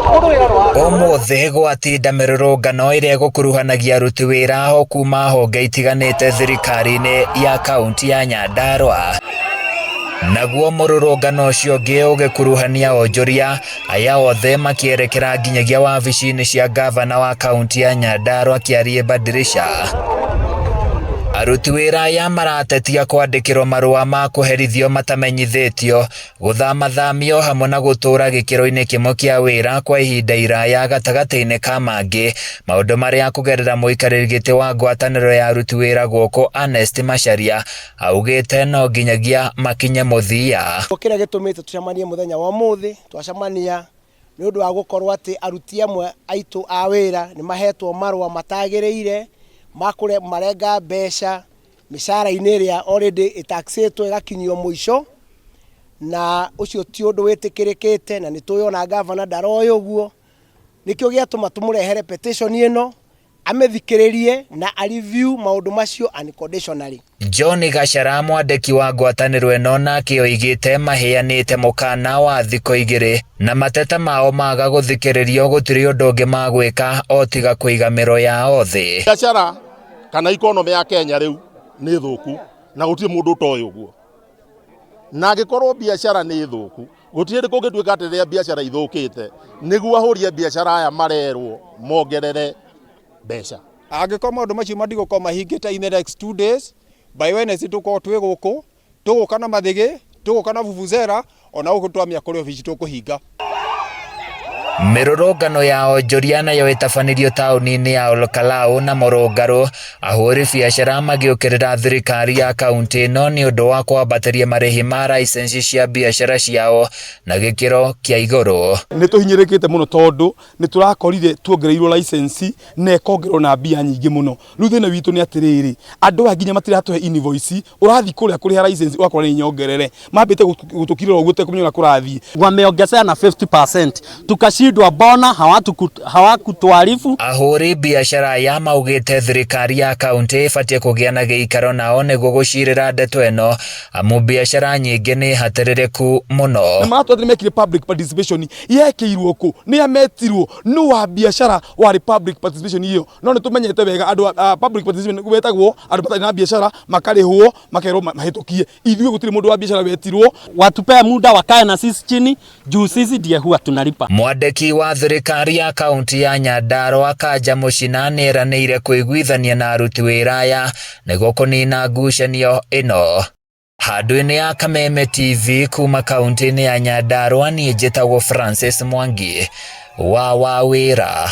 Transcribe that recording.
Ũmũthĩ gwatinda mĩrũrũngano ĩrĩa ĩgũkuruhanagia aruti wĩra aho kuma honge itiganĩte thirikari-inĩ ya kaunti ya Nyandarua. Naguo mũrũrũngano ũcio ũngĩ ũgĩkuruhania onjoria aya othe makĩerekera nginyagia wabici-inĩ cia ngavana wa kaunti ya Nyandarua Kĩarie Badirisha. Aruti wĩra aya maratetia kwandĩkĩrwo marũa ma kũherithio matamenyithĩtio, gũthamathamio hamwe na gũtũũra gĩkĩro-inĩ kĩmwe kĩa wĩra kwa ihinda iraya gatagatĩ-inĩ ka mangĩ, maũndũ marĩa kũgerera mũikarĩri gĩtĩ wa ngwatanĩro ya aruti wĩra gũkũ Ernest Macharia augĩte no nginyagia makinye mũthia. Kĩrĩa gĩtũmĩte tũcemanie mũthenya wa ũmũthĩ, twacemania nĩ ũndũ wa gũkorwo atĩ aruti amwe aitũ a wĩra nĩ mahetwo marũa matagĩrĩire ma marenga mbeca mĩcara-inĩ ĩrĩa already ĩtaxĩtwo ĩgakinyio mũico, na ũcio ti ũndũ wĩtĩkĩrĩkĩte na nĩ tũĩ ona ngavana ndaroĩ ũguo, nĩkĩo gĩatũma tũmũrehere petition ĩno amĩthikĩrĩrie na a review maũndũ macio unconditionally. John Gachara mwandĩki wa ngwatanĩro ĩno nake oigĩte maheanĩte mũkana wa thikũ igĩrĩ na mateta mao maga gũthikĩrĩrio gũtirĩ ũndũ ũngĩ magwĩka o tiga kũiga mĩro yao thĩ. Biacara kana economy ya Kenya rĩu nĩ thũku na gũtirĩ mũndũ ũtoĩ ũguo. Na angĩkorwo biacara nĩ thũku, gũtirĩ hĩndĩ kũngĩtuĩka atĩ rĩrĩa biacara ithũkĩte nĩguo ahũri a biacara aya marerwo mongerere mbeca. Angĩkorwo maũndũ macio matigũkorwo mahingĩte in the next 2 days, by Wednesday tũkorwo twĩ gũkũ, tũgũka na mathĩgĩ, tũgũka na vuvuzela, ona gũkũ twamia kũrĩ obici tũkũhinga. Mĩrũrũngano ya onjoria nayo ĩtabanĩrio taũni-inĩ ya Olkalau na Mũrũngarũ, ahũri biacara magĩũkĩrĩra thirikari ya kaunti ĩno nĩ ũndũ wa kwambatĩria marĩhi ma license cia biacara ciao na gĩkĩro kĩa igũrũ. Nĩ tũhinyĩrĩkĩte mũno tondũ nĩ tũrakorire tuongereirwo license na ĩkongererwo na mbia nyingĩ mũno. Rĩu thĩna witũ nĩ atĩrĩrĩ, andũ aya nginya matiratũhe invoice, ũrathiĩ kũrĩa kũrĩha license ũgakora nĩ nyongerere. Mambĩte gũtũkirĩra ũguo tũtekũmenya ũrĩa kũrathiĩ. Wameongezea na 50%, tukashindwa, mbona hawakutuarifu? Ahũri biacara aya maugĩte thirikari ya kaunti ĩbatiĩ kũgĩa na gĩikaro nao nĩguo gũcirĩra ndeto ĩno amu biacara nyingĩ nĩ hatĩrĩrĩku mũno. Na maratwĩra atĩ nĩ mekire public participation, yekĩirwo kũ? Nĩ ametirwo? Nũ wa biacara warĩ public participation ĩyo? No nĩ tũmenyete wega andũ a public participation wetagwo andũ matarĩ na biacara makarĩhwo makerwo mahĩtũkie. Ithuĩ gũtirĩ mũndũ wa biacara wetirwo. Watupee muda wakae na sisi chini juu sisi ndiye huwa tunalipa. Mwandĩki wa thirikari ya kaunti ya Nyandarua Kanja Mũcina nĩeranĩire kũiguithania na aruti wĩra aya nĩguo kũnina ngucanio ĩno. Handũ-inĩ ya Kameme TV kuma kaunti-inĩ ya Nyandarua niĩ njĩtagwo Francis Mwangi wa Wawĩra.